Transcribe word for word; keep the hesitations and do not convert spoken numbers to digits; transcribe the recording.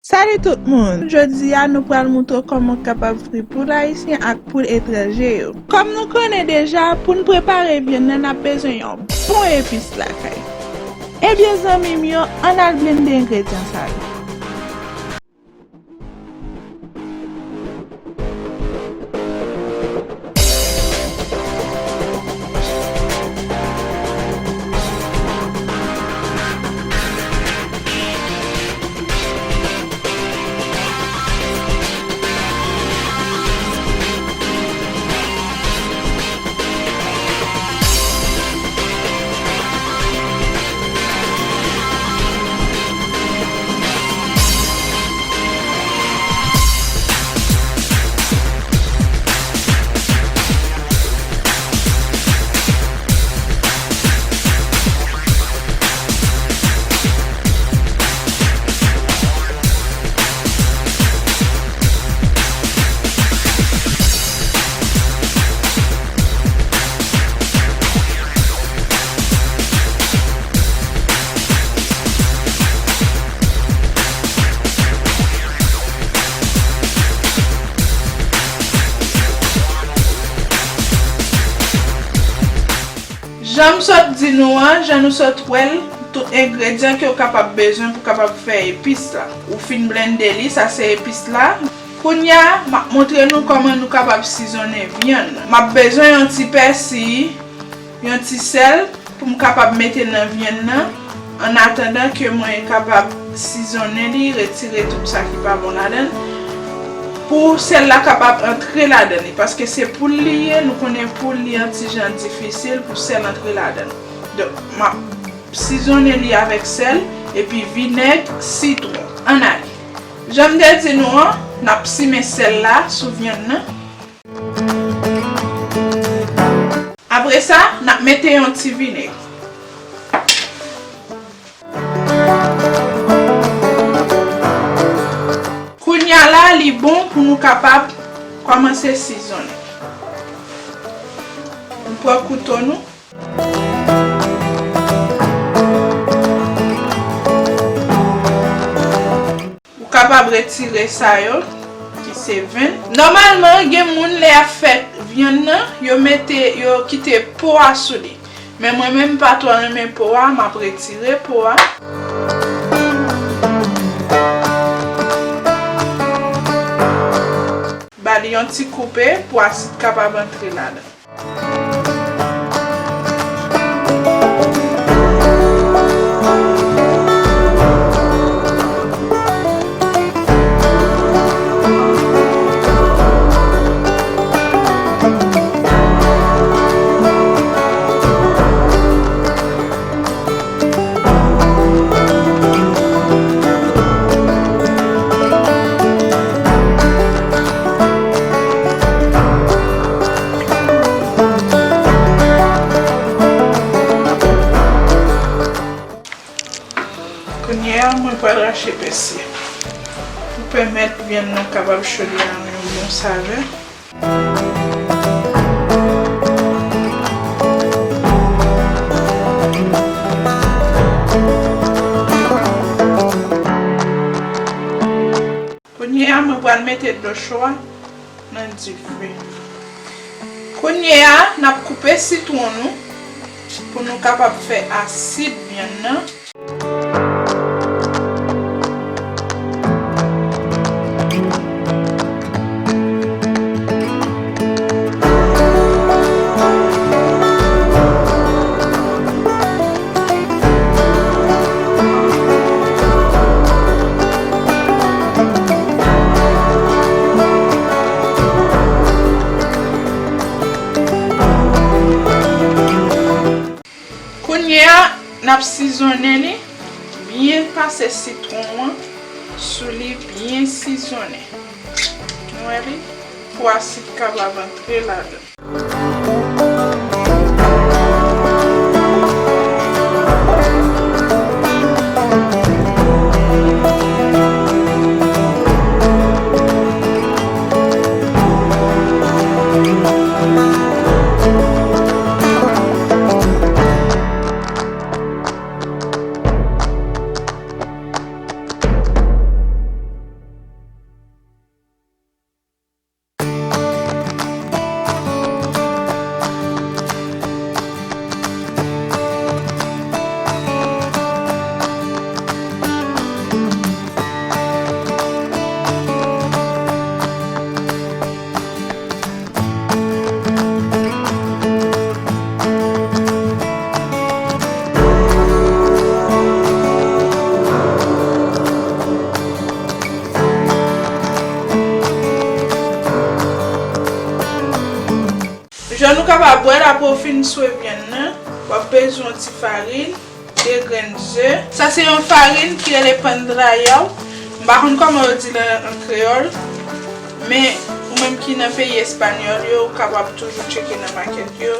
Salut tout moun! Jodi a, nou pral moutre w kòman w kapab fri poul ayisyen ak poul etranje yo. Kòm nou konnen deja, pou n prepare vyann nan, n ap bezwen yon bon epis lakay. Ebyen, zanmi m yo, ann al blende engredyan sa yo. Jan m sot di nou an, jan nou sot wè l, tout engredyan ke w kapab bezwen pou kapab fè epis la. Ou fin blende li, sa se epis la. Kounye a, m ap montre nou kòman nou kapab sizonnen vyann nan. M ap bezwen yon ti pèsi, yon ti sèl, pou m kapab mete nan vyann nan, annatandan ke mwen kapab sizonnen li, retire tout sa ki pa bon ladan l, pou sèl la kapab antre ladan li, paske se poul li ye, nou konnen poul li an ti jan difisil pou sèl antre ladan l. Donk, m ap sizonnen li avèk sèl, epi vinèg, sitwon. Ann ale. Jan m te di nou an, n ap simen sèl la sou vyann nan. Apre sa, n ap mete yon ti vinèg. Kounye a la, li bon pou nou kapab kòmanse sizonnen. Nou pran kouto nou. Ou kapab retire sa yo, ki se venn. Nòmalman, gen moun lè y ap fè vyann nan, yo mete, yo kite po a sou li. Men mwen menm, m pa twò renmen po a, m ap retire po a. Ba li yon ti koupe pou asid kapab antre ladan. Kounye a, mwen pral rache pèsi pou pèmèt vyann nan kapab chode a yon bon savè. Kounye a, mwen pral mete dlo cho a nan dife. Kounye a, n ap koupe sitwon nou pou nou kapab fè asid vyann nan. Kounye a, n ap sizonnen li byen, pase sitwon an sou li, byen sizonnen. Nou wè li? Pou asid kapab antre ladan. Kapab wè l apre w fin swe vyann nan, w ap bezwen yon ti farin, de grenn ze. Sa se yon farin ki rele pan rallado. M pa konn kòman yo di l an, an kreyòl, men ou menm ki nan peyi espanyòl yo, ou kapab toujou tcheke nan makèt yo.